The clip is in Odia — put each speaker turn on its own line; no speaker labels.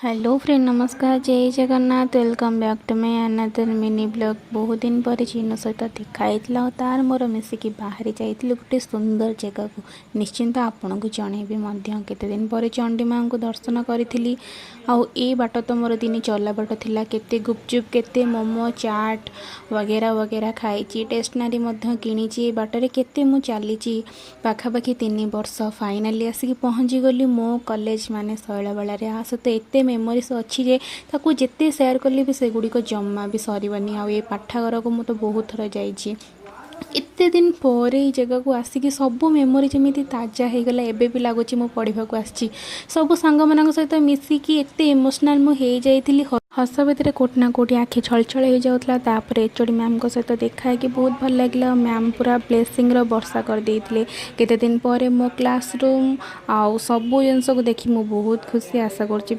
ହ୍ୟାଲୋ ଫ୍ରେଣ୍ଡ, ନମସ୍କାର, ଜୟ Jagannath. Welcome back to my another mini vlog. ବହୁତ ଦିନ ପରେ ଚିନୁ ସହିତ ଦେଖା ହେଇଥିଲା ଆଉ ତାର ମୋର ମିଶିକି ବାହାରି ଯାଇଥିଲୁ ଗୋଟେ ସୁନ୍ଦର ଜାଗାକୁ। ନିଶ୍ଚିନ୍ତ ଆପଣଙ୍କୁ ଜଣେଇବି ମଧ୍ୟ। କେତେ ଦିନ ପରେ ଚଣ୍ଡୀ ମାଆଙ୍କୁ ଦର୍ଶନ କରିଥିଲି। ଆଉ ଏଇ ବାଟ ତ ମୋର ଦିନେ ଚଲା ବାଟ ଥିଲା। କେତେ ଗୁପଚୁପ୍, କେତେ ମୋମୋ, ଚାଟ୍ ବଗେରା ବଗେରା ଖାଇଛି, ଷ୍ଟେସନାରୀ ମଧ୍ୟ କିଣିଛି। ଏ ବାଟରେ କେତେ ମୁଁ ଚାଲିଛି, ପାଖାପାଖି 3 ବର୍ଷ। ଫାଇନାଲି ଆସିକି ପହଞ୍ଚିଗଲି ମୋ କଲେଜ ମାନେ ଶୈଳବାଳାରେ। ଆ ସହିତ ଏତେ ମେମୋରିସ୍ ଅଛି ଯେ ତାକୁ ଯେତେ ସେୟାର କଲେ ବି ସେଗୁଡ଼ିକ ଜମା ବି ସରିବନି। ଆଉ ଏ ପାଠାଗାରକୁ ମୁଁ ତ ବହୁତ ଥର ଯାଇଛି। ଏତେ ଦିନ ପରେ ଏଇ ଜାଗାକୁ ଆସିକି ସବୁ ମେମୋରି ଯେମିତି ତାଜା ହେଇଗଲା। ଏବେ ବି ଲାଗୁଛି ମୁଁ ପଢ଼ିବାକୁ ଆସିଛି। ସବୁ ସାଙ୍ଗମାନଙ୍କ ସହିତ ମିଶିକି ଏତେ ଇମୋସନାଲ୍ ମୁଁ ହେଇଯାଇଥିଲି। ହସ ଭିତରେ କେଉଁଠି ନା କେଉଁଠି ଆଖି ଛଳଛଳ ହେଇଯାଉଥିଲା। ତାପରେ ଏଚ୍ ଓ ଡି ମ୍ୟାମ୍ଙ୍କ ସହିତ ଦେଖା ହେଇକି ବହୁତ ଭଲ ଲାଗିଲା। ଆଉ ମ୍ୟାମ୍ ପୁରା ବ୍ଲେସିଂର ବର୍ଷା କରିଦେଇଥିଲେ। କେତେ ଦିନ ପରେ ମୋ କ୍ଲାସ୍ ରୁମ୍ ଆଉ ସବୁ ଜିନିଷକୁ ଦେଖି ମୁଁ ବହୁତ ଖୁସି। ଆଶା କରୁଛି